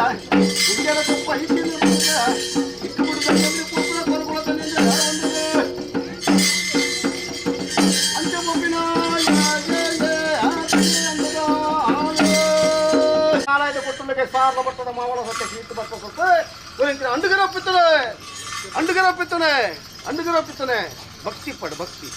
ಉಂಗೆಲ ಕುಪ್ಪ ಇಟ್ಟಿನ ಇಕ್ಕುಬಿಡು ತಂದೆ ಪೂಪುನ ಕೊರಗುಳ ತಂದೆ ಅಂಚ ಪೊಪ್ಪಿನ ನಾರಾಯಣ ಕೊಟ್ಟುಳ್ಳಗೆ ಸಾರ್ಲ ಬಟ್ಟದ ಮಾವಳ ಸತ್ಯ ಕೀರ್ತಿ ಬತ್ತ ಸತ್ತೆ ಒಲಿಂತಿನ ಅಂಡುಗರ ಒಪ್ಪಿತ್ತನೆ, ಅಂಡುಗರ ಒಪ್ಪಿತ್ತನೆ, ಅಂಡುಗರ ಒಪ್ಪಿತ್ತನೆ. ಭಕ್ತಿ ಪಡು ಭಕ್ತಿ.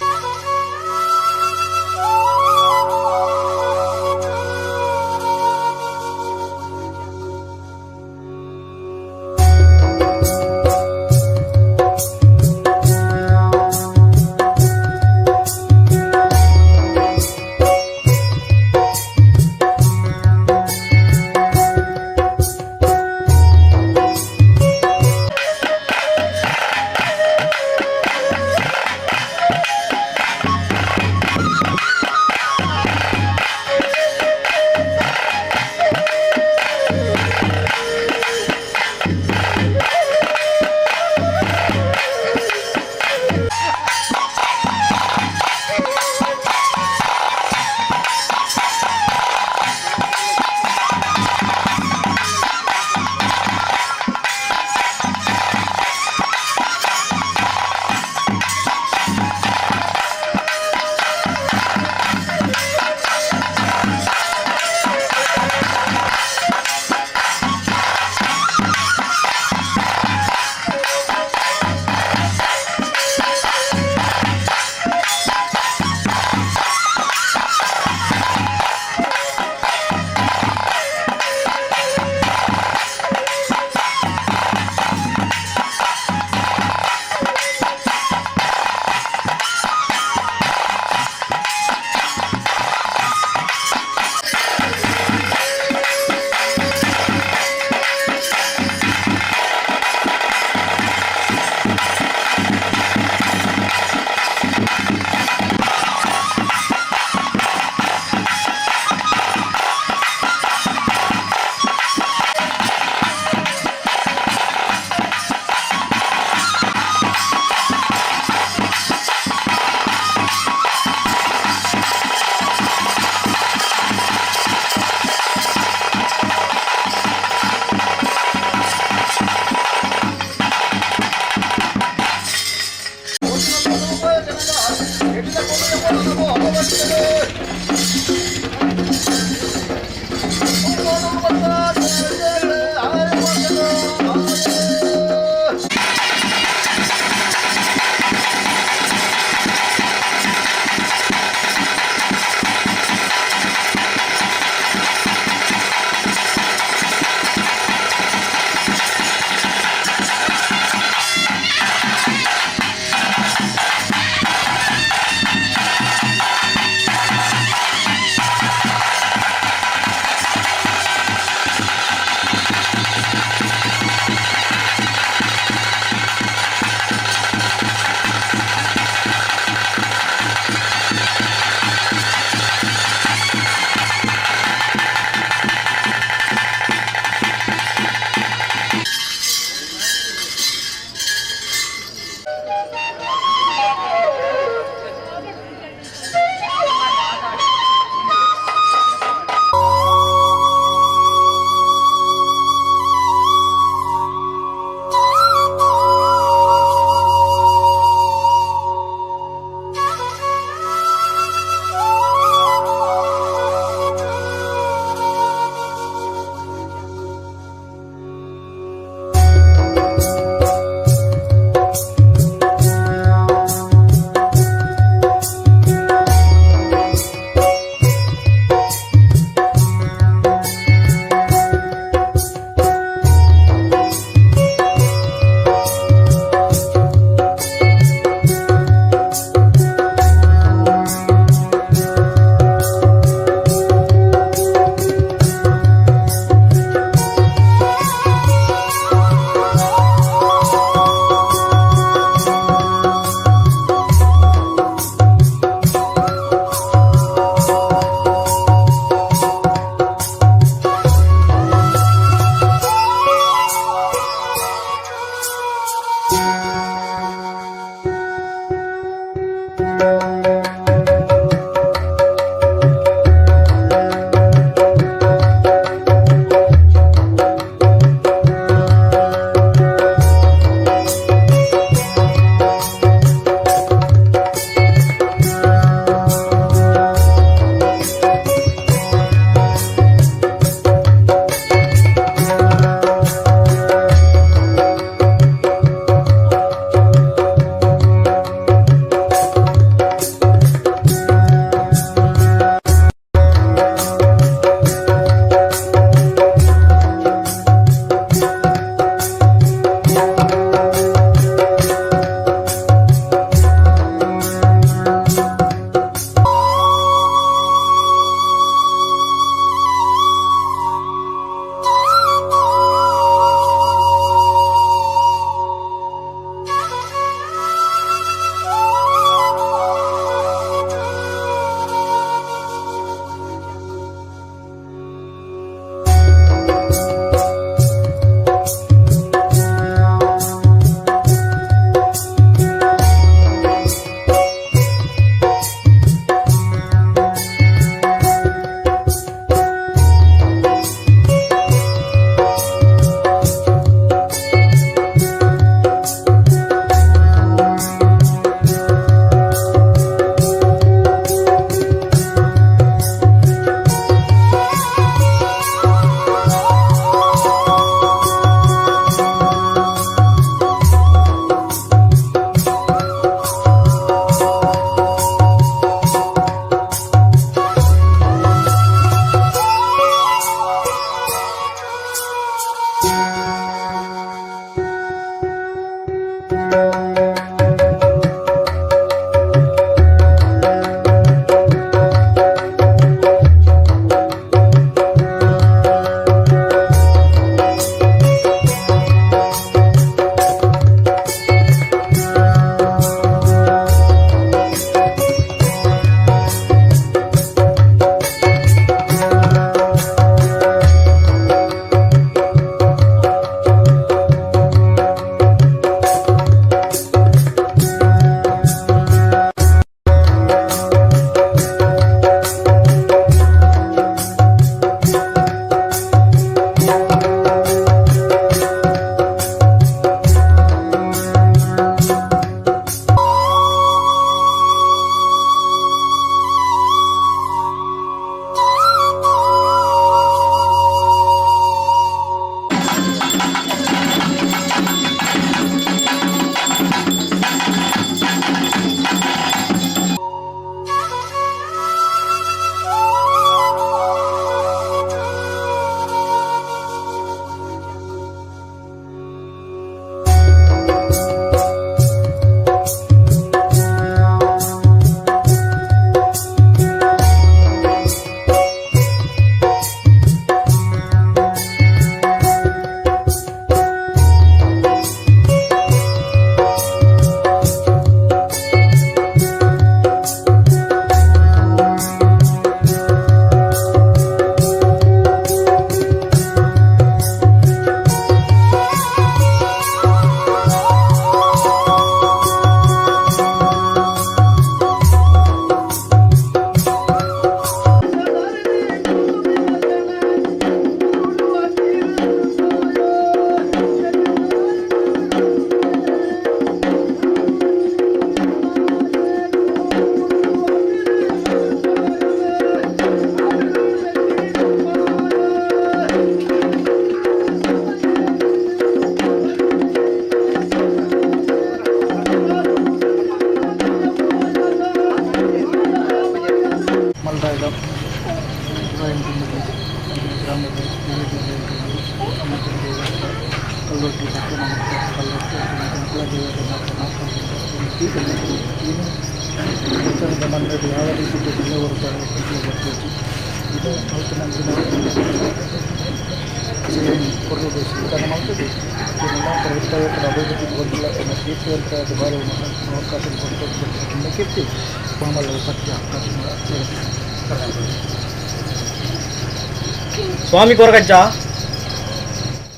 ಸ್ವಾಮಿ ಕೊರಗಜ್ಜ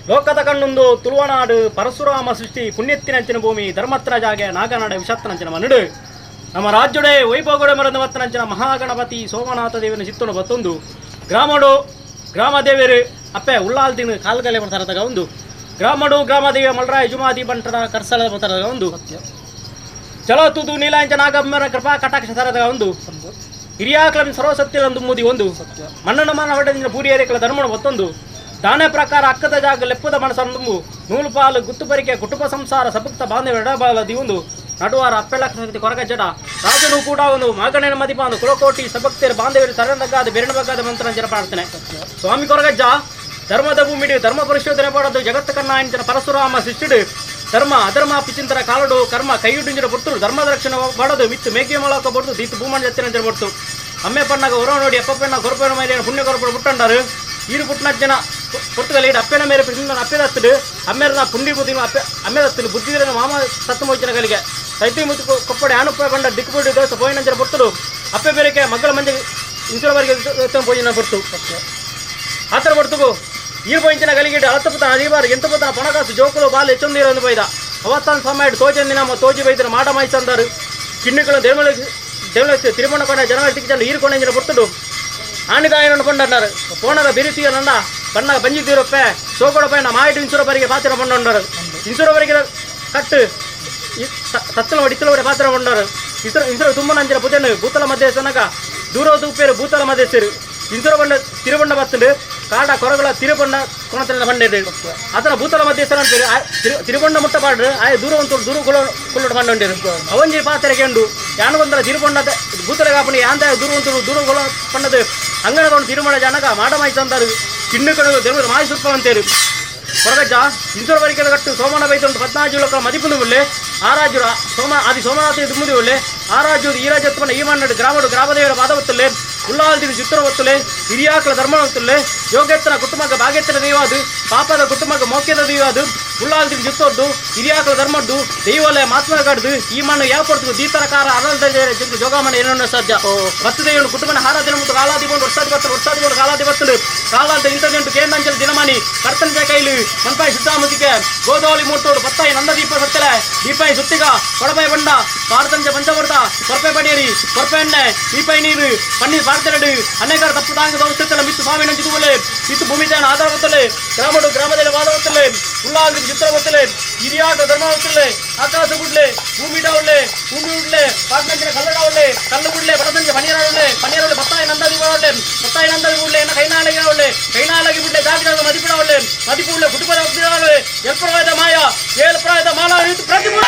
ಲೋಕದ ಕಣ್ಣೊಂದು ತುಳುವನಾಡು ಪರಶುರಾಮ ಸೃಷ್ಟಿ ಪುಣ್ಯತ್ತಿನಂಚಿನ ಭೂಮಿ ಧರ್ಮತ್ರ ಜಾಗೆ ನಾಗನಾಡ ವಿಷತ್ತನಂಚಿನ ಮನುಡು ನಮ್ಮ ರಾಜ್ಯಡೆ ವೈಭವಗಡೆ ಮರದ ಮತ್ತನಂಚಿನ ಮಹಾಗಣಪತಿ ಸೋಮನಾಥ ದೇವನ ಚಿತ್ತನು ಬತ್ತೊಂದು ಗ್ರಾಮಡು ಗ್ರಾಮದೇವರು ಅಪ್ಪೆ ಉಳ್ಳಾಲ್ದಿನ ಕಾಲ್ಗಲೆ ಬರ್ತಾರದಾಗ ಒಂದು ಗ್ರಾಮಡು ಗ್ರಾಮದೇವಿಯ ಮಲ್ರಾಯ ಜುಮಾದಿ ಬಂಟರ ಕರ್ಸಲ ಬರ್ತಾರದಾಗ ಒಂದು ಚಲೋ ತುದು ನೀಲಾಂಚ ನಾಗಮ್ಮರ ಕೃಪಾ ಕಟಾಕ್ಷ ತರದಾಗ ಒಂದು ಹಿರಿಯಾಕ್ಲಂ ಸರ್ವಸತ್ಯಲಂದು ಮುದಿ ಒಂದು ಮಣ್ಣನ ಮಾನ ಹೊಡೆದಿಂದ ಪೂರಿಯರೇಕಲ ಧರ್ಮಣ ಒತ್ತೊಂದು ದಾನ ಪ್ರಕಾರ ಅಕ್ಕದ ಜಾಗ ಲೆಪ್ಪದ ಮನಸಂದುಂಬು ನೂಲು ಪಾಲು ಗುತ್ತುಪರಿಕೆ ಕುಟುಂಬ ಸಂಸಾರ ಸಬುಕ್ತ ಬಾಂಧವ್ಯ ಎಡಬಾಲ ದಿವೊಂದು ನಡುವಾರ ಅಪ್ಪೆಲಕ್ಷ ಕೊರಗಜ್ಜಡ ರಾಜನು ಕೂಡ ಒಂದು ಮಗಣನ ಮದಿಪಾಂದು ಕುಲಕೋಟಿ ಸಬಕ್ತಿಯರ ಬಾಂಧವ್ಯರು ಸರಣಗಾದ ಬೆರಣ ಬಗ್ಗಾದ ಮಂತ್ರ ಜನ ಪ್ರಾರ್ಥನೆ. ಸ್ವಾಮಿ ಕೊರಗಜ್ಜ ಧರ್ಮದ ಭೂಮಿಡಿ ಧರ್ಮ ಪರಿಶೋಧನೆ ಪಡೋದು ಜಗತ್ತ ಕಣ್ಣಾಯಂಚನ ಪರಶುರಾಮ ಸೃಷ್ಟಿಡು ಧರ್ಮ ಅಧರ್ಮ ಪಿಚಿಂತರ ಕಾಲಡು ಕರ್ಮ ಕೈಯುಡಿಂಜರ ಪುಟ್ಟರು ಧರ್ಮದ ರಕ್ಷಣೆ ಪಡೋದು ಮಿತ್ತು ಮೇಕೆ ಮೂಲಕ ಬಡ್ದು ದೀತು ಭೂಮಂಡ ಜತ್ತಿನ ಬಡ್ತು ಅಮ್ಮೆ ಪಣ್ಣಗ ಹೊರ ನೋಡಿ ಅಪ್ಪಪ್ಪೆಣ್ಣ ಕೊರಪೆನ ಮೇಲೆ ಪುಣ್ಯ ಕೊರಪಡು ಪುಟ್ಟಂಡಾರು ಈರು ಪುಟ್ಟನ ಜನ ಪುರ್ತಗಲ್ಲಿ ಅಪ್ಪೆನ ಮೇರೆ ಪಿಸಿಂದ ಅಪ್ಪೆ ದತ್ತಡು ಅಮ್ಮೇರ ಪುಂಡಿ ಬುದ್ಧಿ ಅಪ್ಪೆ ಅಮ್ಮೆ ದತ್ತಡು ಬುದ್ಧಿದ್ರೆ ಮಾಮ ಸತ್ತು ಮೋಚನ ಕಲಿಗೆ ಸೈತಿ ಮುತ್ತು ಕೊಪ್ಪಡೆ ಆನುಪ್ಪ ಬಂಡ ದಿಕ್ಕುಪುಡಿ ದೋಸೆ ಪೋಯಿನಂಜರ ಪುಟ್ಟರು ಅಪ್ಪೆ ಬೇರೆಕೆ ಮಕ್ಕಳ ಮಂದಿ ಇಂಚರವರೆಗೆ ಪೋಯಿನ ಪುಟ್ಟು ಆತರ ಪಡ್ತುಗು ಈ ಪೋಯಿಂಚಿನ ಗಲಿಗಿಡ ಅಳತಪುತ ಅದಿಬಾರು ಎಂತ ಪುತನ ಪಣಕಾಸು ಜೋಕುಲು ಬಾಲ್ ಹೆಚ್ಚೊಂದಿರ ಬೈದ ಅವತ್ತಾನ್ ಸಮಯ ತೋಜನ್ ದಿನ ತೋಜಿ ಬೈದ್ರ ಮಾಡ ಮಾಯ್ಸಂದಾರು ಕಿನ್ನಿಗಳು ದೇವಳ ದೇವಳ ತಿರುಮಣ ಕೊಂಡ ಜನವರಿ ತಿಕ್ಕಿಚಂಡು ಈರು ಕೊಂಡ ಪುಟ್ಟುಡು ಆಣಿದಾಯನನ್ನು ಕೊಂಡన్నారు ಪೋಣದ ಬಿರುತಿಯ ನಂದ ಬಣ್ಣ ಬಂಜಿ ತೀರಪ್ಪೆ ಸೋಕೊಡ ಪೈನ ಮಾಯಿட்டு ಇನ್ಸುರವರಿಗೆ ಪಾತ್ರ ಕೊಂಡರು ಇನ್ಸುರವರಿಗೆ ಕಟ್ಟು ತತ್ತಲ ಇತ್ತಲವರೆ ಪಾತ್ರ ಕೊಂಡರು ಇತರ ಇನ್ಸುರ ತುಂಬ ನಂಚಿನ ಪುದೆನು ಭೂತಲ ಮಧ್ಯೆ ಸನಕ ದೂರ ತೂಪೇರು ಭೂತಲ ಮಧ್ಯಸ್ಥರು ಇನ್ಸುರ ಬಂಡ ತಿರುಬಂಡ ಬತ್ತುಂಡು ಕಾಡ ಕೊರಗಳ ತಿರುಬಂಡ ಕೊಣತನ ಬಂಡೆ ಆತನ ಭೂತಲ ಮಧ್ಯಸ್ಥರ ಅಂತೀರಿ ತಿರುಬಂಡ ಮುಟ್ಟ ಪಾಡ್ರು ಆಯ ದೂರ ಒಂದು ದೂರ ಕುಲ ಕುಲ್ಲೋಡು ಬಂಡ ಅವಂಜಿ ಪಾತ್ರೆ ಕೆಂಡು ಯಾನಗೊಂದರ ತಿರುಬಂಡ ಭೂತಲ ಕಾಪಣಿ ಯಾಂದ ದೂರ ಒಂದು ದೂರ ಕುಲ ಪಣ್ಣದು ಅಂಗನಗೊಂಡು ತಿರುಮಣ ಜನಕ ಮಾಡ ಮಾಯಿ ತಂದಾರು ಕಿಣ್ಣು ಕಣು ದೇವರು ಮಾಯಿ ಸುಪ್ಪ ಅಂತೇರು ಕೊರಗಜ್ಜ ಇನ್ಸೋರ್ ಬರಿಕೆದ ಕಟ್ಟು ಸೋಮನ ಬೈತುಂಟು ಪದ್ನಾಜು ಲಕ್ಕ ಮದಿಪುಂದು ಮುಲ್ಲೆ ಆರಾಜು ಸೋಮ ಆದಿ ಸೋಮನಾಥ ದುಮ್ಮುದಿ ಒಳ್ಳೆ ಆರಾಜು ಈ ರಾಜ್ಯತ್ವನ ಈ ಮಣ್ಣು ಗ್ರಾಮಡು ಗ್ರಾಮದೇವರ ಪಾದವತ್ತುಲ್ಲೆ ಉಲ್ಲಾಲ್ದಿನ ಚಿತ್ರ ಒತ್ತುಲೆ ಹಿರಿಯಾಕಲ ಧರ್ಮ ಒತ್ತುಲ್ಲೆ ಯೋಗೇತ್ತನ ಕುಟುಂಬಕ್ಕೆ ಭಾಗ್ಯತ್ತನ ದೈವಾದು ಪಾಪದ ಕುಟುಂಬಕ್ಕೆ ಮೋಕ್ಯದ ದೈವಾದು ಉಲ್ಲಾಲ್ದಿನ ಚಿತ್ತೊಡ್ಡು ಹಿರಿಯಾಕಲ ಧರ್ಮಡ್ಡು ದೈವಲೆ ಮಾತ್ಮ ಕಾಡ್ದು ಈ ಮಣ್ಣು ಯಾವ ಪಡ್ತು ದೀತರ ಕಾರ ಅರಳ ಜೋಗಾಮಣ ಏನನ್ನು ಸಾಧ್ಯ ಭಕ್ತ ದೈವನು ಕುಟುಂಬನ ಹಾರಾಧನೆ ಮತ್ತು ಕಾಲಾದಿ ಕೊಂಡು ವರ್ಷಾದಿ ಬತ್ತಲು ವರ್ಷಾದಿ ಕೊಂಡು ಕಾಲಾದಿ ಬತ್ತಲು ಕಾಲಾಂತ ಇಂಥದ್ದೆಂಟು ಕೇಂದ್ರಾಂಚಲ ದಿನಮಾನಿ ಕರ್ತಂಜ ಕೈಲು ಮನ್ಪಾಯಿ ಸಿದ್ಧಾಮತಿಗೆ ಗೋದಾವಳಿ ಮೂರ್ತೋಡು ಪತ್ತಾಯಿ ನಂದದೀಪ ಸತ್ತಲೆ ದೀಪಾಯಿ ಸುತ್ತಿಗ ಕೊಡಪಾಯಿ ಬಂಡ ಪಾರ್ತಂಜ ಪಂಚವರ್ತ ಕೊರಪೆ ಬಡಿಯರಿ ಕೊರಪೆ ಎಣ್ಣೆ ದೀಪಾಯಿ ನೀರು ಪನ್ನೀರ್ ಪಾರ್ತರಡು ಅನೇಕರ ತಪ್ಪು ತಾಂಗ ಸಂಸ್ಥೆತ್ತಲ ಮಿತ್ತು ಸ್ವಾಮಿ ನಂಜುಕುಬಲೆ ಮಿತ್ತು ಭೂಮಿ ತಾನ ಆಧಾರ ಗೊತ್ತಲೆ ಗ್ರಾಮಡು ಗ್ರಾಮದಲ್ಲಿ ವಾದ ಗೊತ್ತಲೆ ಉಲ್ಲಾಂಗಿ ಚಿತ್ರ ಗೊತ್ತಲೆ ಹಿರಿಯಾಟ ಧರ್ಮ ಗೊತ್ತಲೆ ಆಕಾಶ ಗುಡ್ಲೆ ಭೂಮಿ ಡಾವಳ್ಳೆ ಭೂಮಿ ಉಡ್ಲೆ ಪಾಟ್ನಂಚಿನ ಕಲ್ಲಡಾವಳ್ಳೆ ಕಲ್ಲು ಗುಡ್ಲೆ ಬಡದಂಜ ಪನ್ನೀರೊಳ್ಳೆ ಪನ್ನೀರೊಳ್ಳೆ ಪತ್ತಾಯಿ ನಂದದೀಪ ಪತ್ತಾಯಿ ನಂದದಿ ಗುಡ್ಲೆ ಎನ್ನ ಕೈನಾಳಗೆ ಒಳ್ಳೆ ಕೈನಾಳಗೆ ಗುಡ್ಲೆ ಜಾತಿದಾಗ ಮದಿಪಿಡವಳ್ಳೆ ಮದಿಪು ಉಳ್ಳೆ ಕುಟುಂಬದ ಒಪ್ಪಿಡವಳ್ಳೆ ಎಲ್ಪ್ರಾಯದ ಮಾಯ ಏಳ್ಪ್ರಾಯದ ಮಾನ ಪ್ರತಿಪುರ.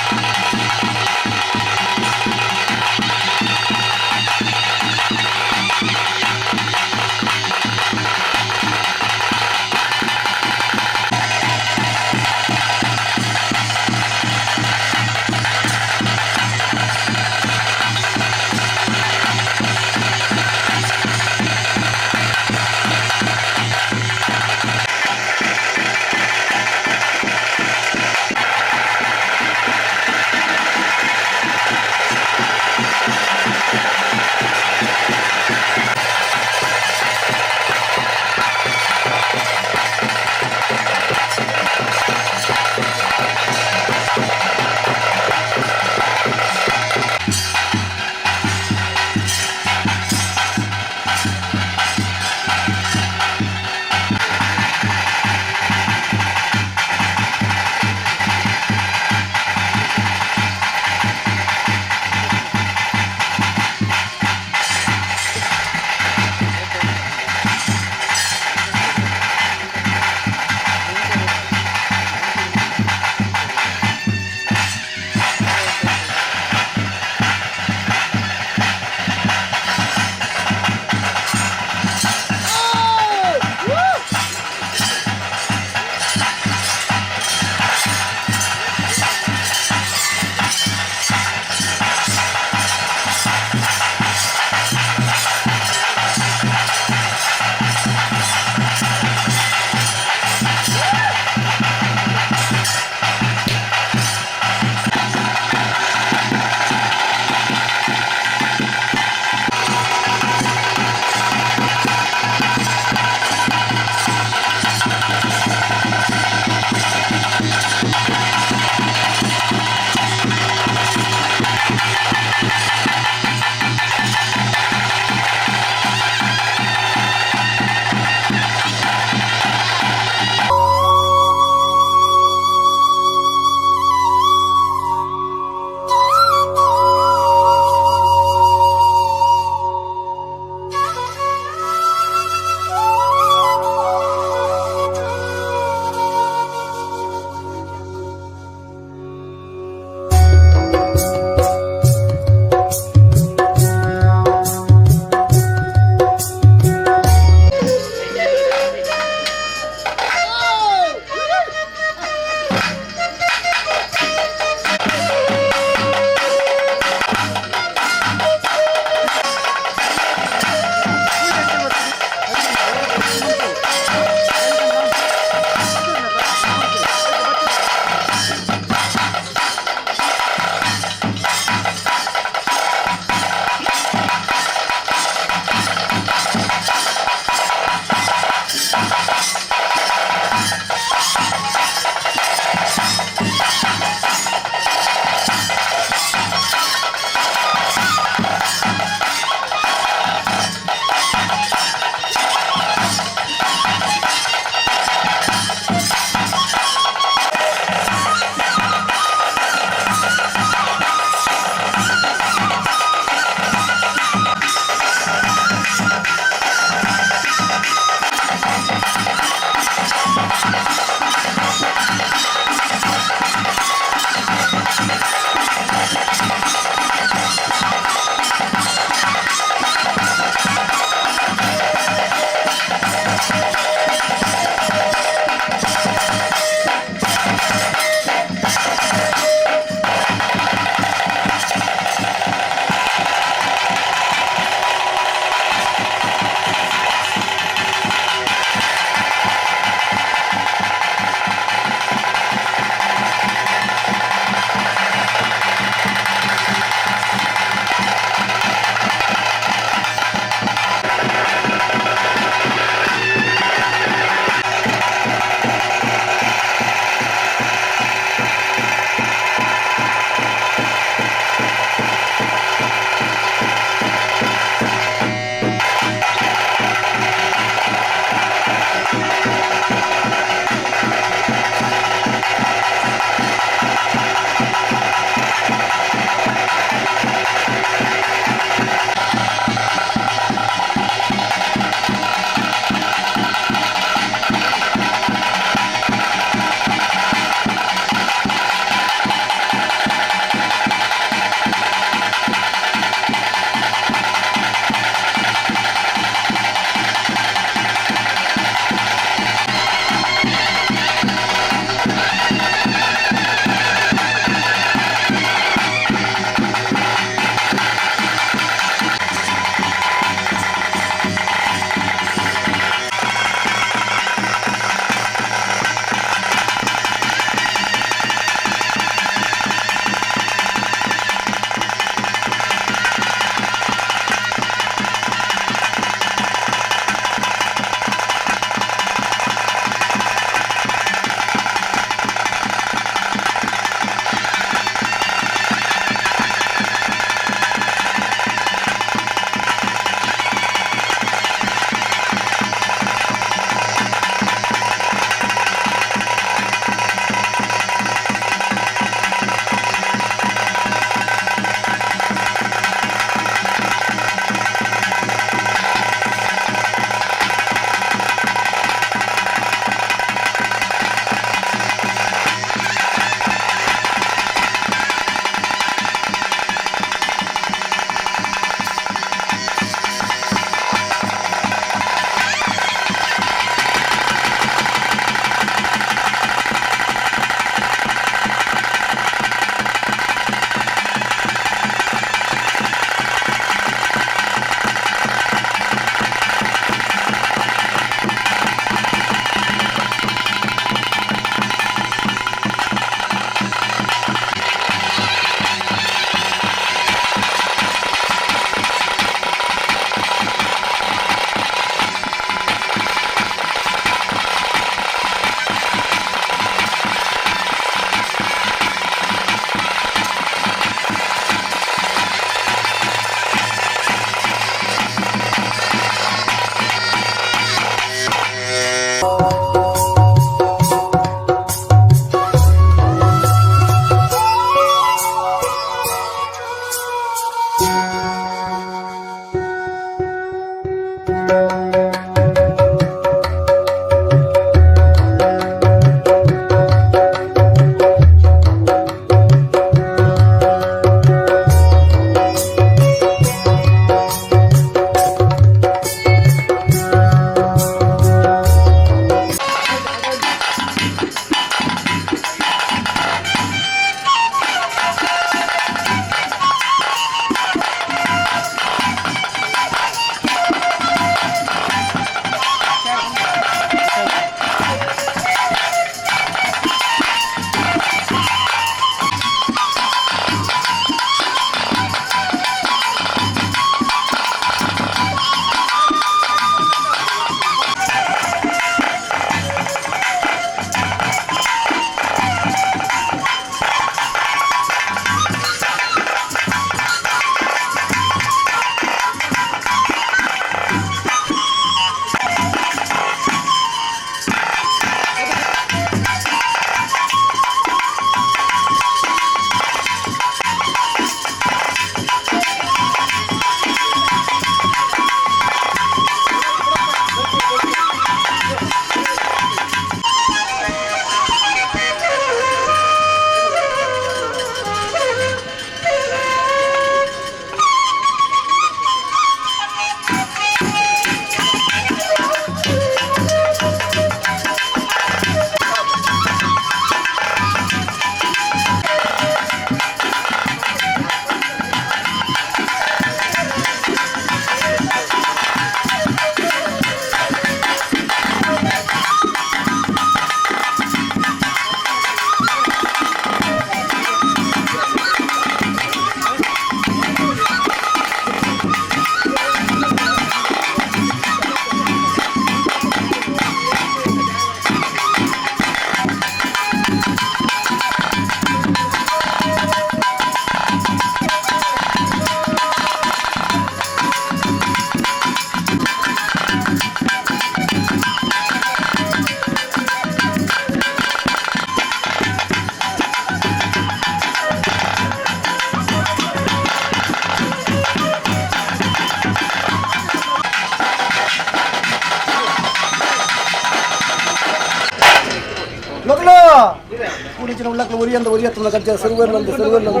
ಅಂಚಿನ ಉಳ್ಳಕ್ಲು ಒರಿಯಂದ ಒರಿಯತ್ತುನ ಕಜ್ಜ ಸಿರುವೆಲ್ಲಂದು ಸಿರುವೆಲ್ಲಂದು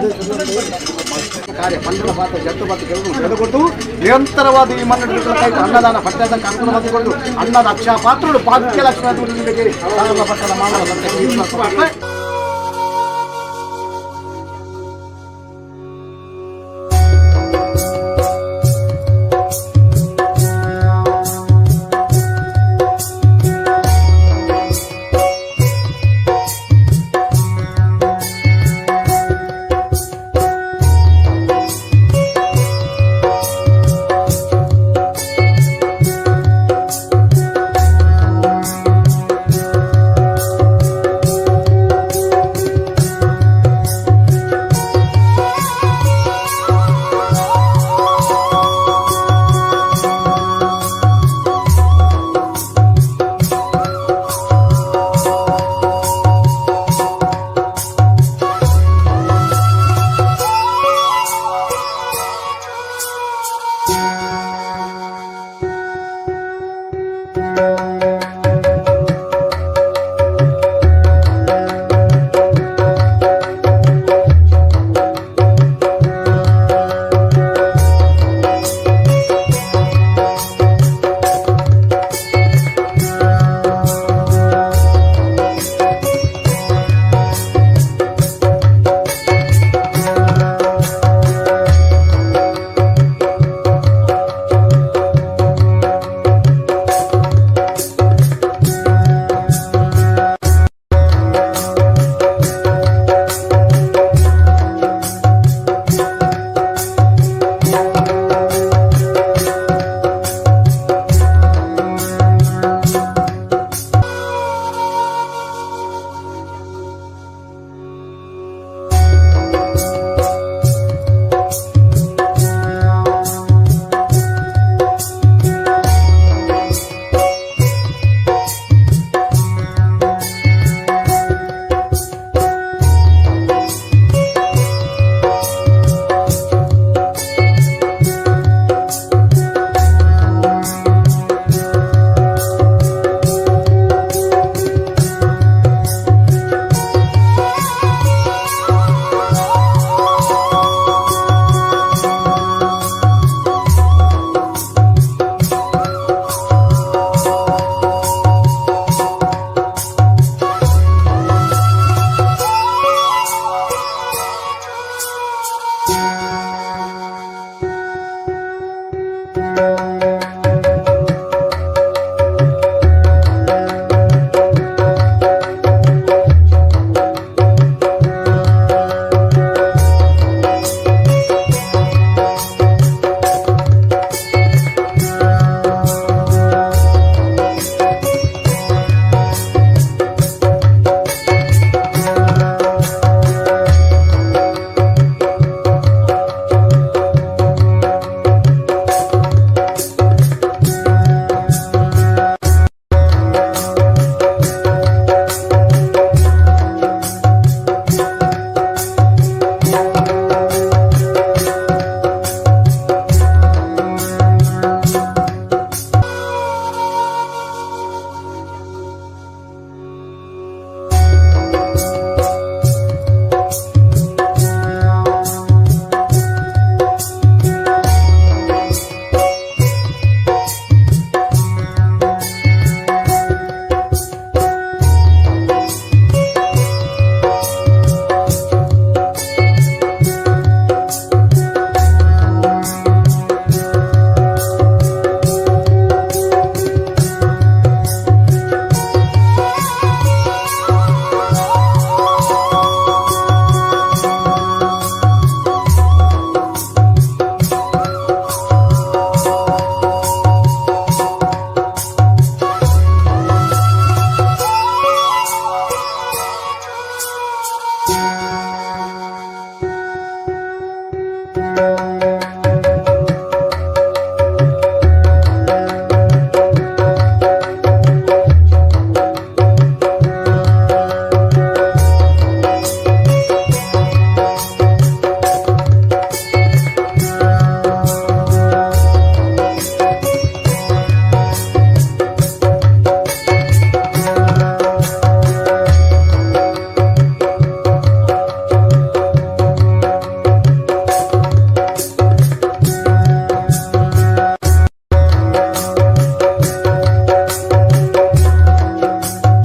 ಕಾರ್ಯ ಪಂಡನ ಪಾತ್ರ ಜಟ್ಟು ಮತ್ತು ಕೆಲವು ಬೆಳೆಕೊಟ್ಟು ನಿರಂತರವಾದ ಈ ಮನ್ನಡ ಅನ್ನದಾನ ಪಟ್ಟದ ಅನುಕೂಲ ಮಾಡಿಕೊಂಡು ಅನ್ನದ ಅಕ್ಷ ಪಾತ್ರಗಳು ಭಾಗ್ಯ ಲಕ್ಷ್ಮಣ ಪಟ್ಟದ ಮಾನವ ಸತ್ಯ.